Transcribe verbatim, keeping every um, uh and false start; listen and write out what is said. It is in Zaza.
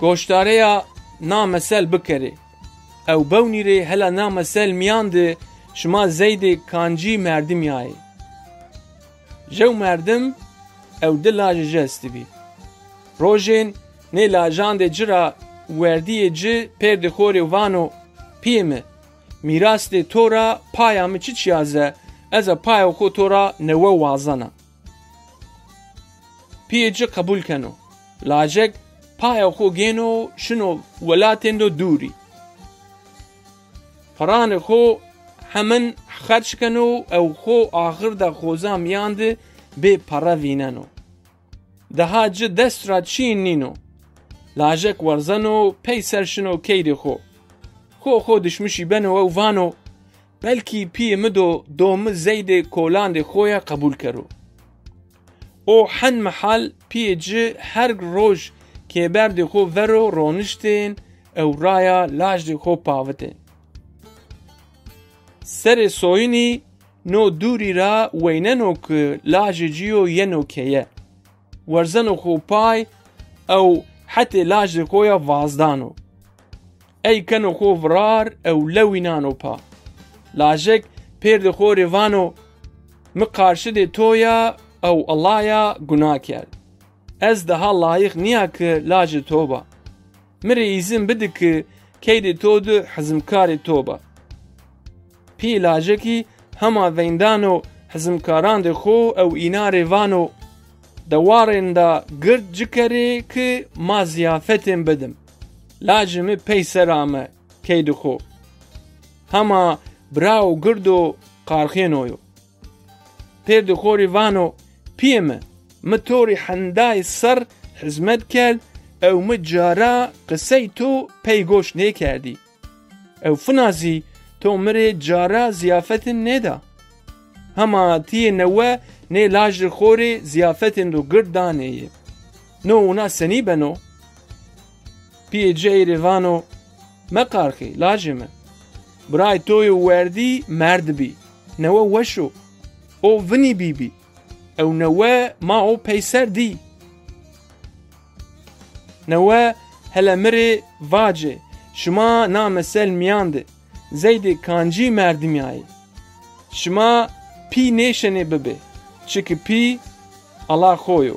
Goşdareya na mesel bikerê. Ew bewnî rê hela na mesel mîyan de şima zeydê kancî merdimî yayê. Jew merdim ew di lajê ci estibî. Rojên nê lajandê ci ra werdîyê ci pêrdê xo rê vano, Pîyê mi, mîrasdê to ra paya mi çiçî ya ze, ez a paya xo to ra newe wazena. Pîyê ci qebul keno. Lajek paya xo gêno şino welatêndo dûrî. Peranê xo hemin xerc keno ew xo axirda xoza mîyan de bê pere vîneno. Daha ci dest ra çîyê nîno. Lajek werzeno peyser şino keydê xo. Xo xo dişmişî beno ew vano, belkî pîyê mi do do mi zeydê kolandê xo ya qebul kero. O hen mihal pîyê ci her roj kêberdê xo vero roniştên ew raya lajdê xo pavitên. Serê soyinî no dûrî ra weyneno ki lajê ci yo yeno keye. Werzeno xo pay ew hetê lajê xo ya vazdano. Ey keno xo virar ew lewînano pa. Lajek pêrdê xo rê vano, mi qarşidê to ya ew Ellaya guna kerd. Ez daha layîq nîya ki lajê to ba. Mi rê îzin bidi ki keydê to di hizimkarê to ba. Pî lajekî hema veyndano hizimkarandê xo ew îna rê vano, dewarên da gird ci kerê ki ma zîyafetên bidim. Lajê mi peyser ame keydê xo. Hema birawo girdo qarxêno yo. Pêrdê xo rê vano, pîyê mi, mi to rê hendayê serr hizmet kerd ew mi cara qisey to pey goş nêkerdî. Ew fina zî to mi rê cara zîyafetin nêda. Hema ti yê newe nê lajê xo rê zîyafetêndo gird danê yê. No wina senî beno? Pîyê ci ey rê vano, meqarxê, lajê mi. Birayê to yo werdî merdibî. Newe weş o. O vinî bîbî. Ew newe ma o peyser dî. Newe hele mi rê vacê, şima na mesel mîyan de zeydê kancî merdimî yayê. Şima pî nêşenê bibê, çiki pî Ella xo yo.